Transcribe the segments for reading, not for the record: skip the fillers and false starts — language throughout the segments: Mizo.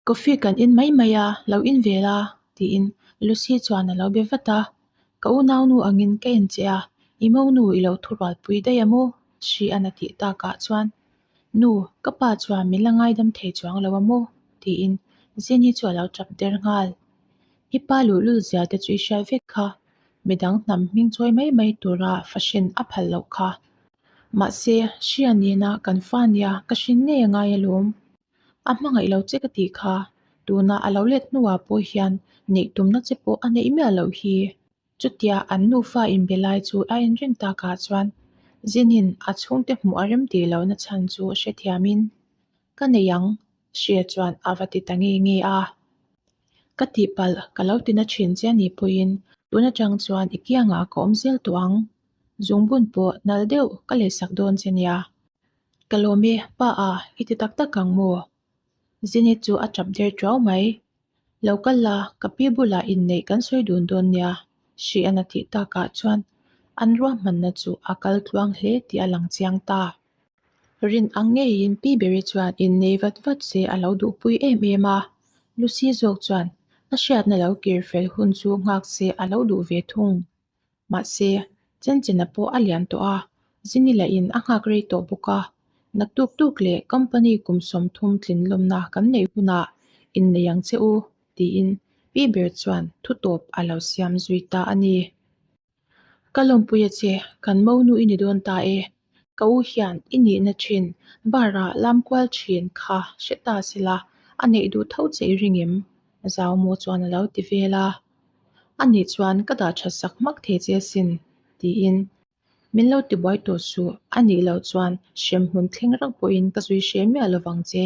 Coffee kan in mai mai a, lo in ve la, tiin Lucy chuan a lo be vat a. Ka unaunu angin ka en che a, i monu i lo thurualpui daih a maw? Hrian a tih takah chuan, Nu, ka pa chuan min la ngaidam thei chuang lo a maw? tiin Zeni chu a lo tap der nghal. I pa luhlul zia te chu i hriat vek kha, midang hnam hming chawi mai mai tura fahrin a phal loh kha. Mahse, Hria nena kan fa nia ka hrin ngei a ngai alawm. A hmangaih lo che ka tih kha, tuna a lo let hnuah pawh hian neih tumna che pawh a neih miah loh hi. Chutia an nufa inbe lai chu a inring takah chuan Zinin a chhungte hmuh a rem tih lohna chhan chu hrethiamin, Ka nei ang, Hria chuan a va ti ta nge nge a. Ka tihpalh ka lo tina thin che a nih pawhin tun atang chuan i kiangah ka awm zel tawh ang. Zungbun pawh nal deuh ka lehsak dawn che nia. Ka lawm e, pa a, i ti tak tak ang maw? Zini chu a tap der tuau mai. Lo kal la, ka pi bulah inneih kan sawi dun dawn nia, Hrian a tih takah chuan an ruahmanna chu a kal tluang hle tih a lang chiang ta. Rin ang ngeiin Pi Beri chuan innei vat vat se a lo duhpui em em a, Lucy zawk chuan a hriatna lo kir fel hun chu nghak se a lo duh ve thung. Mahse, Chenchena pawh a lian tawh a, Zini lahin a nghak rei tawh bawk a. Naktuk tuk leh company kum 30 tlin lawmna kan neih hunah innei ang che u, tiin Pi ber chuan thutawp a lo siam zui ta a ni. Ka lawmpui a che, kan monu i ni dawn ta e. Ka u hian i nihna thin bar-ah lam kual thin kha hre ta sela, a neih duh tho che i ring em? Zaumaw chuan a lo ti vel a. A nih chuan ka dah that sak hmak thei che asin, tiin min lo tibuai tawh suh, a nih loh chuan hremhmun thleng rang pawhin ka zui hre miah lovang che,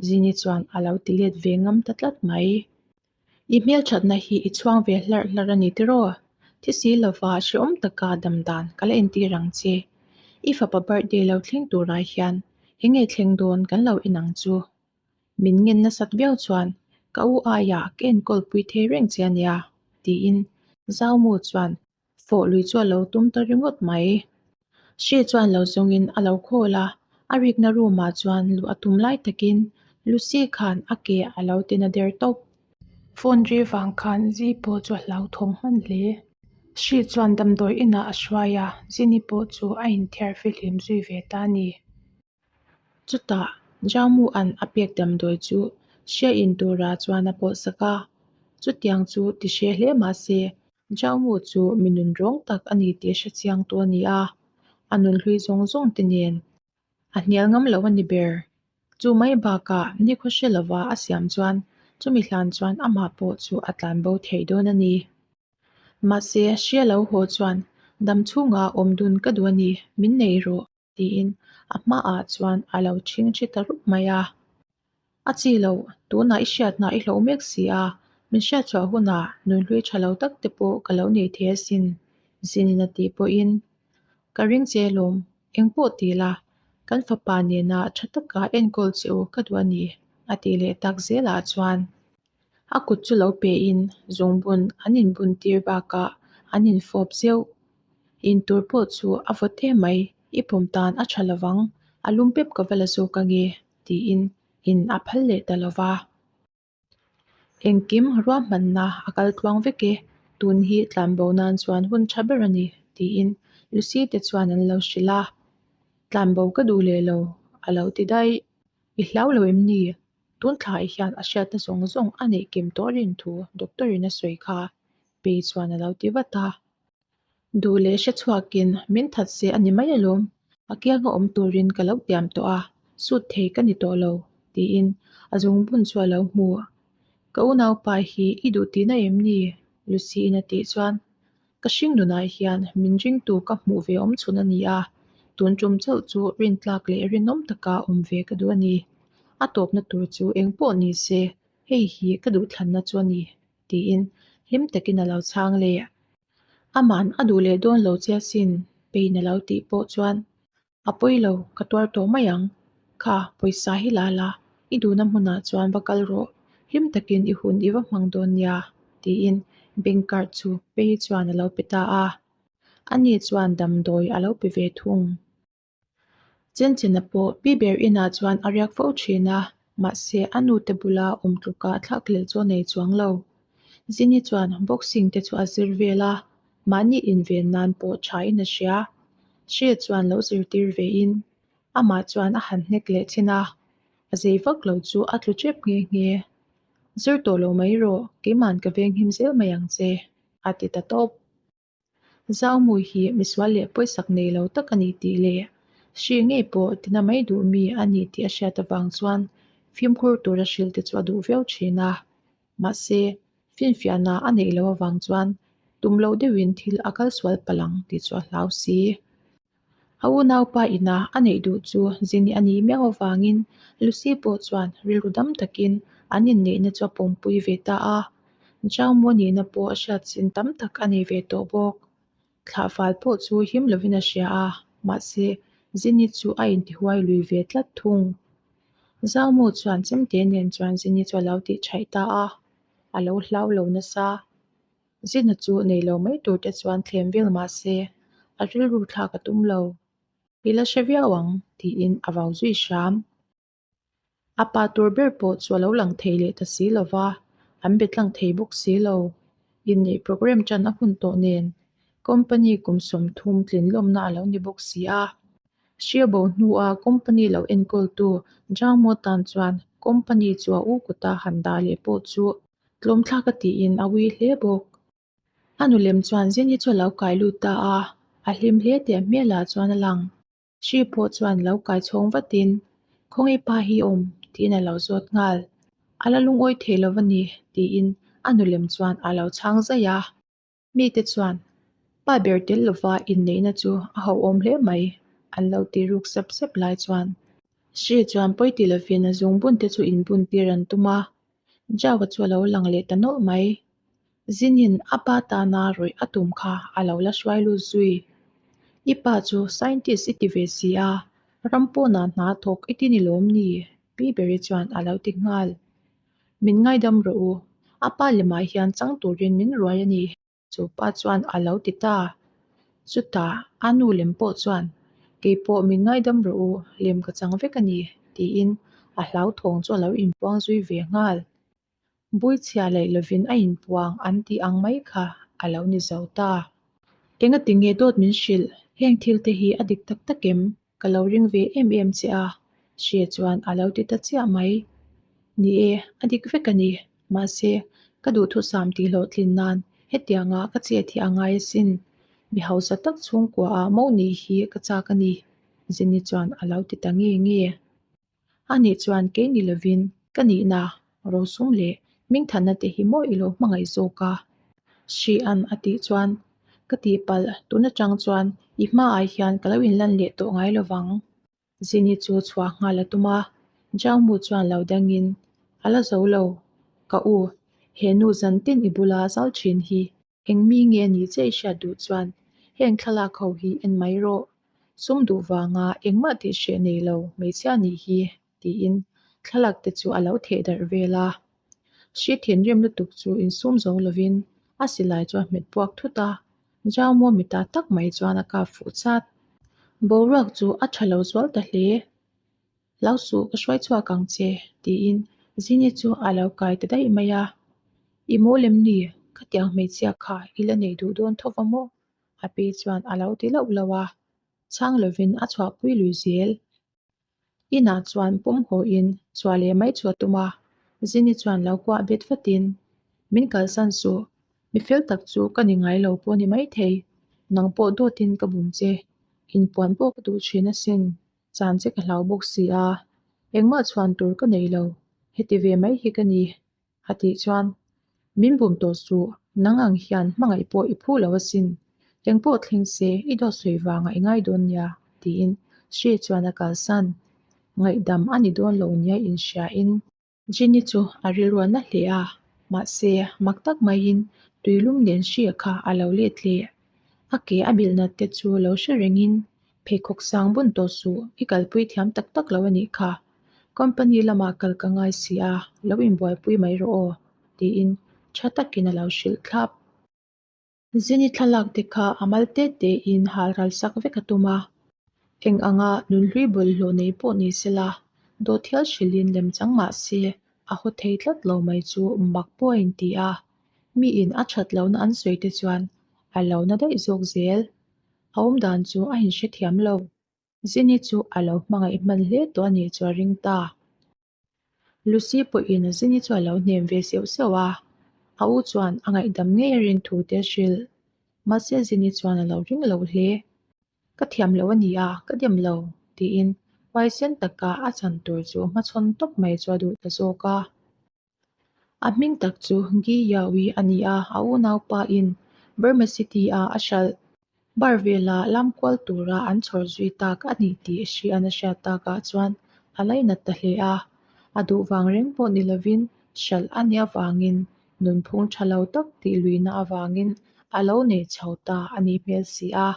Zini chuan a lo ti let ve ngam ta tlat mai. I hmelthatna hi i chhuang ve hlarh hlarh a ni tiraw? Thi si lova hrehawm taka dam dan ka la entir ang che. I fapa birthday lo thleng turah hian eng nge thleng dawn kan lo en ang chu. Min ngen nasat viau chuan ka u aiah ka enkawl pui thei reng che a nia, tiin Zaumu chuan fawh lui chu a lo tum ta ringawt mai. Hri chuan lo zawngin a lo khawl a, a rikna room ah chuan luh a tum lai takin Lucy khan a ke a lo tina der tawp. Phone ri vang khan Zi pawh chu a hlauthawng hman hle. Hri chuan damdawi inah a hruai a, Zini pawh chu a inthiar fihlim zui ve ta a ni. Chutah Jamu-a'n a pek damdawi chu hria in turah chuan a pawlh sak a, chutiang chu ti hre hle mah se Jamu chu mi nun rawng tak a ni tih hre chiang tu a ni a, a nun hlui zawng zawng te nen a hnial ngam lo a ni ber. Chu mai bakah nikhaw hre lova a siam chuan chumi hlan chuan amah pawh chu a tlan bo thei dawn a ni. Mahse hria lo haw chuan dam chhungah awm dun ka duh a ni, min nei rawh. tiin a hmaah chuan a lo chhing thi ta rup mai a. A chi loh, tunah i hriatna i hlauh mek si a, min hriatchhuah hunah nunhlui tha lo tak te pawh ka lo nei thei asin, Zinin a tih pawhin ka ring che alawm, engpawh ti la, kan fapa nena tha taka enkawl che u ka duh a ni, a tih leh tak zelah chuan a kut chu lo pein zungbun an inbun tir bakah an infawp zeuh. Intur pawh chu a vawt em mai, i pawm tan a tha lovang, a lum pep ka va la zawk ange, tiin in a phal leh ta lova. Engkim ruahmanna a kal tluang vek e, tun hi tlanbo nan chuan hun tha ber a ni, tiin Lucy te chuan an lo hrilh a. Tlanbo ka duh leh lo, a lo ti daih. I hlau lo em ni? Tun thlai hian a hriatna zawng zawng a neih kim tawh rin thu doctor in a sawi kha, Pei chuan a lo ti vat a. Duh leh hre chhuakin min that se a ni mai alawm, a kianga awm turin ka lo tiam tawh a, sut thei ka ni tawh lo, tiin a zungbun chu a lo hmu. Ka unaupa hi i duh tihna em ni? Lucy-in a tih chuan Ka hring nunah hian min ringtu ka hmuh ve awm chhun a ni a, tun tum chauh chu rintlak leh rinawm taka awm ve ka duh a ni. A tawpna tur chu eng pawh ni se, hei hi ka duhthlanna chu a ni, tiin hlim takin a lo chhang leh. Aman a duh leh dawn lo che asin, Pain a lo tih pawh chuan A pawi lo, ka tuar tawh mai ang. Kha, pawisa hi la la, i duhna hmunah chuan va kal rawh, hlim takin i hun i va hmang dawn nia, tiin bank card chu Pei chuan a lo pe ta a. Ani chuan damdawi a lo pe ve thung. Chenchena pawh pi ber inah chuan a riak fo thin a. Mahse, a nute bula awm tluka thlak leh chu a nei chuang lo. Zini chuan boxing te chu a zir vel a, mahni inven nan pawh thain a hria. Hri chuan lo zirtir vein amah chuan a han hnek leh thin a, a zei vak lo chu a tlu tep nghe nghe. Zir tawh lo mai rawh, keiman ka venghim zel mai ang che, a ti ta tawp. Zaumui hi misual leh pawisak nei lo tak a ni tih leh hri ngei pawh tina mai duh mi a ni tih a hriat avang chuan fimkhur tura hrilh te chu a duh viau thin a. Mahse, finfiahna a neih loh avang chuan tum loh deuhin thil a kal sual palh ang tih chu a hlau si. A unaupa ina a neih duh chu zini a nih miau avangin Lucy pawh chuan rilru dam takin an inneihna chu a pawmpui ve ta a. Jaumo nihna pawh a hriat chin tam tak a nei ve tawh bawk. Thlahfal pawh chu him lovin a hria a, mahse Zini chu a intihuai lui ve tlat thung. Jaumo chuan chemte nen chuan Zini chu a lo tihchhaih ta a, a lo hlau lo nasa. Zina chu nei lo mai tur te chuan thlem vel mah se a rilru thlak a tum lo. I la hre viau ang tiin a vau zui hram. A pa tur ber pawh chu a lo lang thei leh ta si lo va, an be tlang thei bawk si lo. Inneih programme ṭan a hun tawh nen company kum 30 tlin lawmna a lo ni bawk si a. Hria bo hnua company lo enkawltu Zhang Mo tan chuan company chu a u kuta han dah leh pawh chu Tlawmthlak a tiin a ui hle bawk. A nu lem chuan Zini chu a lo kai lut ta a, a hlim hle tih a hmelah chuan a lang. Hri pawh chuan lo kai chhawng vatin, Khawnge pa hi awm? tiin a lo zawt nghal. A la lungawi thei lo a ni, tiin a nu lem chuan a lo chhang zaih a. Mite chuan, Pa ber tel lova inneihna chu a hauhawm hle mai, an lo ti ruk sep sep lai chuan. Hri chuan pawi ti lovin a zungbun te chu inbun tir an tum a, Java chu a lo lang leh ta nawlh mai. Zinin a pa tana rawih a tum kha a lo la hruai lut zui. I pa chu scientist i ti ve si a, ram pawnah hna thawk i ti ni lawm ni? Pi Beri chuan a lo ti nghal. Min ngaidam rawh u, a pa lemah hian chang turin min ruai a ni. Chu pa chuan a lo ti ta. Chutah a nu lem pawh chuan, Kei pawh min ngaidam rawh u, lem ka chang vek a ni, tiin a hlauthawng chu a lo inpuang zui ve nghal. Buichhia laih lovin a inpuang an tih ang mai kha a lo ni zo ta. Engati nge dawt min hrilh? Heng thil te hi a dik tak tak em? Ka lo ring ve em em che a, Hre chuan a lo ti ta chiah mai. Ni e, a dik vek a ni. Mahse, ka duhthusam tih hlawhtlin nan hetianga ka chet hi a ngai asin. Mi hausa tak chhungkuaah mo nih hi ka chak a ni, Zini chuan a lo ti ta nge nge. Ani chuan kei ni lovin ka nihna, rosum leh hmingthanna te hi maw i lo hmangaih zawk a? Hrian a tih chuan ka tihpalh tun atang chuan i hmaah hian ka lo inlan leh tawh ngai lovang. Zini chu chhuah nghal a tum a, Jangmu chuan lo dangin a la zo lo, Ka u, he nu zan tin i bula zal thin hi Eng mi nge ni che i hriat duh chuan heng thlalak ho hi en mai rawh. Sum duh vanga engmah tih hreh nei lo hmeichhia nih hi tiin thlalak te chu a lo theh darh vel a. Hri thinrim lutuk chu insum zo lovin a silai chu a hmet puak thut a, Jaumo mita tak mai chuan a kap fuh chat. Boruak chu a tha lo zual ta hle. Hlau suh ka hruai chhuak ang che tiin Zini chu a lo kai ta daih mai a. I mawl em ni? Khatiang hmeichhia kha i la nei duh dawn tho va maw? A pi chuan a lo ti lauh lauh a, chhang lovin a chhuahpui lui zel. Inah chuan pawm hawiin chhuah leh mai chu a tum a, Zini chuan lo kuah bet vatin, Min kalsan suh, mi fel tak chu ka ni ngai lo pawh ni maithei, nang pawh dawtin ka bum che, inpuan pawh ka duh thin asin. Chan che ka hlau bawk si a, engmah chhuan tur ka nei lo, heti ve mai hi ka ni, a tih chuan, Min bum tawh suh, nang ang hian hmangaih pawh i phu lo asin, engpawh thleng se i dawt sawi vangah i ngai dawn nia, tiin Hri chuan a kalsan. Ngaihdam a ni dawn lo nia inhriain. Jenny chu a rilruah na hle a, mahse mak tak maiin tuilum nen hria kha a lo let leh. A ke a bilh nat te chu lo hre rengin pheikhawk sang bun tawh suh, i kalpui thiam tak tak lo a nih kha. Company lamah kal ka ngai si a, lo inbuaipui mai rawh aw, tiin tha takin a lo hrilh thlap. Zini thlalak te kha a mal te tein hal ral sak vek a tum a. Eng anga nunhlui bawlhhlawh nei pawh ni sela, Dawt hial hrilhin lemchang mah se a haw thei tlat lo mai chu mak pawh a inti a, miin a that lohna an sawi te chuan a lo na daih zawk zel. A awmdan chu a inhrethiam lo. Zini chu a lo hmangaih hman hle tawh a nih chu a ring ta. Lucy pawhin Zini chu a lo hnem ve seuh seuh a, a u chuan a ngaihdam ngei a rin thu te a hrilh. Mahse Zini chuan a lo ring lo hle. Ka thiam lo a ni a, ka dem lo, tiin huaisen taka a chan tur chu hmachhawn tawp mai chu a duh ta zawk a. A hming tak chu Gi Yawi a ni a, a unaupa in Burma City a a hralh bar vela lam kual tura an chhawr zui tak a ni tih hrian a hriat takah chuan a lainat ta hle a. A duh vang reng pawh ni lovin hralh a nih avangin nunphung tha lo tak tih luihna avangin a lo nei chho ta a nih hmel si a.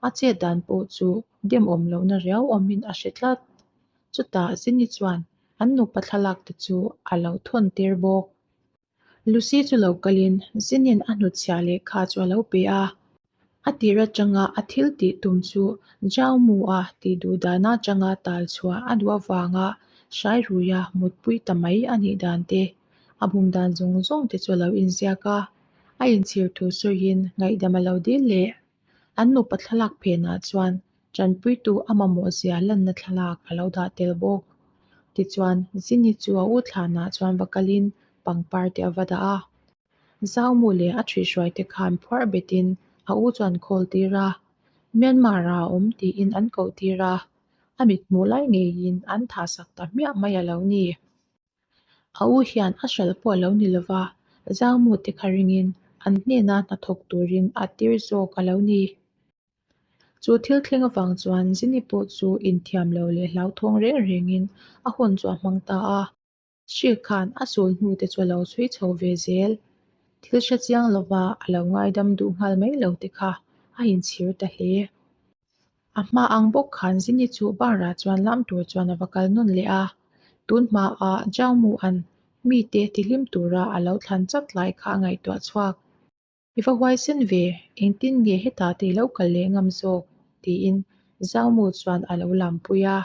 A chet dan pawh chu demawm lohna riau awmin a hre tlat. Chutah Zini chuan an nupa thlalak te chu a lo thawn tir bawk. Lucy chu lo kalin Zinin a hnutchhiah lehkha chu a lo pe a. A tir atanga a thil tih tum chu Zhao Mu-a tih duh dan atanga tal chhuah a duh avanga hrai ruia mutpui ta mai a nih dan te, a bum dan zawng zawng te chu a lo inziak a. A inchhir thu sawiin ngaihdam a lo dil leh. An nupa thlalak phenah chuan Tanpuitu a mamawh zia lanna thlalak a lo dah tel bawk. Tichuan, Zini chu a u thlanah chuan va kalin pangpar te a va dah a. Zaumu leh a ṭhihhruai te khan phuar betin a u chuan khawl tir a. Myanmar ah a awm tiin an koh tir a, a mit hmuh lai ngeiin an thahsak ta hmiah mai a lo ni. A u hian a hralh pawh a lo ni lova, Zaumu te kha ringin an hnena hnathawk turin a tir zawk a lo ni. Chu thil thleng avang chuan Zini pawh chu inthiam lo leh hlauthawng reng rengin a hun chu a hmang ta a. Hri khan a sul hnu te chu a lo chhui chho ve zel. Thil hre chiang lova a lo ngaidam duh nghal mai lo te kha a inchhir ta hle. A hma ang bawk khan Zini chu bar-ah chuan lam tur chuan a va kal nawn leh a. Tun hmaah Zhao-Mu-a'n mite tihlim tura a lo thlan chak lai kha a ngaihtuah chhuak. I va huaisen ve, engtin nge hetah te i lo kal leh ngam zawk? tiin Zaumu chuan a lo lampui a.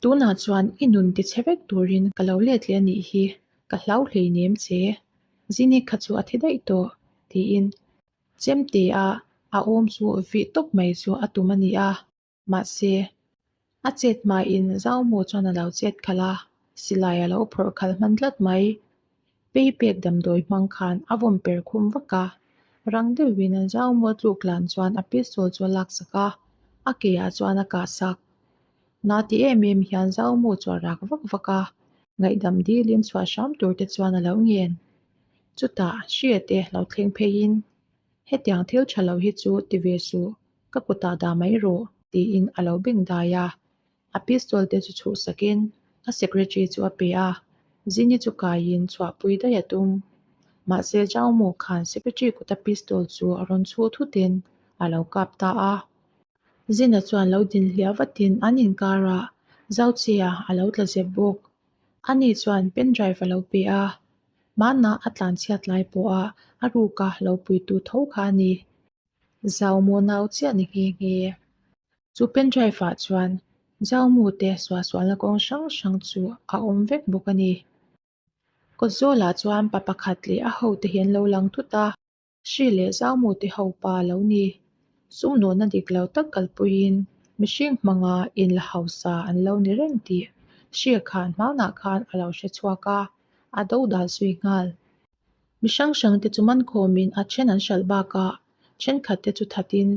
Tunah chuan i nun tichhe vek turin ka lo let leh a nih hi, ka hlau hleinem che. Zini kha chu a thi daih tawh, tiin Chemte-a a awm chu vih tawp mai chu a tum a ni a. Mahse, a chet hmain Zaumu chuan a lo chet khalh a, silai a lo phawrh khalh hman tlat mai. Pei pek damdawi hmang khan a vawm per khum vak a, rang deuhin Zaumu a tluk lan chuan a pistol chu a laksak a, a keah chuan a kahsak. Na ti em em hian Zaumu chu a rak vak vak a, ngaihdam dilin chhuah hram tur te chuan a lo ngen. Chutah hriate lo thleng pheiin, Hetiang thil tha lo hi chu ti ve suh. Ka kutah dah mai rawh, tiin a lo beng dai a. A pistol te chu chhuhsakin a secretary chu a pe a, Zini chu kaiin chhuahpui daih a tum. Mahse Zhao Mu khan secretary kuta pistol chu a rawn chhuh thutin a lo kap ta a. Zina chuan lo din hliah vatin an inkarah Zhao Chia a lo tla zep bawk. Ani chuan pen drive a lo pe a, hmanah a tlanchhiat lai pawha a ruka lo puitu tho kha a ni. Zau maw nau chiah ni nghe nghe. Chu pen drive ah chuan Zau mu te suahsualna kawng hrang hrang chu a awm vek bawk a ni. Kawtzawl ah chuan pa pakhat leh a ho te hi an lo lang thut a, hri leh zau mu te ho pa a lo ni. Sumdawhna dik lo tak kalpuiin mihring hmanga inla hausa an lo ni reng tih hri khan hmanah khan a lo hre chhuak a, a do dal zui nghal. Mi hrang hrang te chu man khawmin a then an hralh bakah thenkhat te chu thatin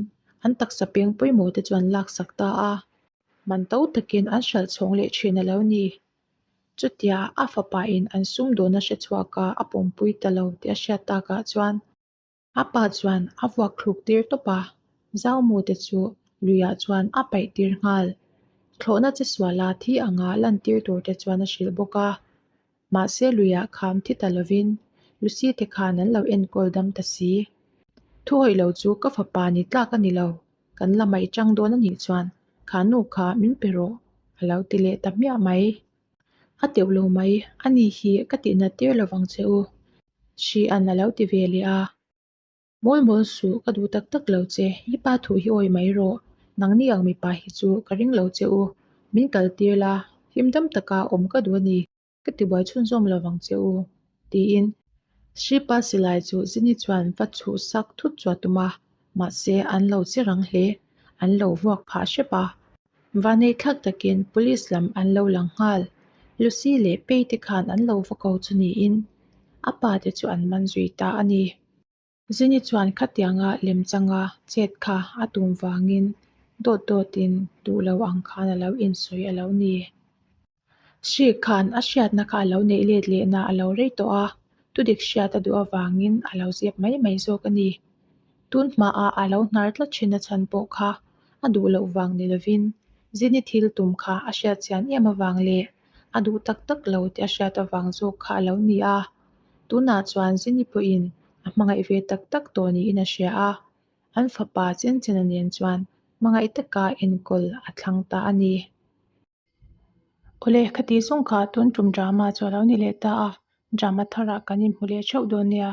an taksa peng pawimawh te chu an laksak ta a, man to takin an hralh chhawng leh thin a lo ni. Chutia a fapa in an sumdawhna hre chhuak a, a pawmpui ta lo tih a hriat takah chuan A pa chuan a vuak thluk tir tawp a, Zaumu te chu luiah chuan a paih tir nghal. Thlawhna che suala thi anga lan tir tur te chuan a hrilh bawk a. Mahse luiah kham thi ta lovin Lucy te khan an lo enkawl dam ta si. Thuhawih lo chu ka fapa ni tlak a ni lo, kan la mai chang dawn a nih chuan kha nu kha min pe rawh a lo ti leh ta hmiah mai. A teuh lo mai, ani hi ka tihnat tir lovang che u. Hri an a lo ti ve leh a. Mawl mawl suh, ka duh tak tak lo che, i pa thu hi awi mai rawh, nangni ang mipa hi chu ka ring lo che u, min kal tir la, Himdam taka awm ka duh a ni. Ka tibuai chhunzawm lo vang che u, tiin Hripa silai chu Zini chuan va chhuhsak thut chu a tum a, mahse an lo che rang hle, an lo vuak phah hrep a. Vanei thlak takin police lam an lo lang nghal, Lucy leh Pei te khan an lo va ko chu niin a pa te chu an man zui ta a ni. Zini chuan khatianga lemchanga chet kha a tum vangin dawt dawtin duh lo ang khan a lo insawi a lo ni. Hri khan a hriatna kha a lo neih let lehna a lo rei tawh a, thudik hriat a duh avangin a lo zep mai mai zawk a ni. Tun hmaah a lo hnar tlat thin a chhan pawh kha a duh loh vang ni lovin Zini thil tum kha a hriat chian em avang leh a duh tak tak lo tih a hriat avang zawk kha a lo ni a. Tunah chuan Zini pawhin a hmangaih ve tak tak tawh niin a hria a, an fapa Chenchena nen chuan hmangaih taka enkawl a thlang ta a ni. Awle, khati zawng kha tun tum drama chu a lo ni leh ta a, drama tharah kan inhmu leh theuh dawn nia.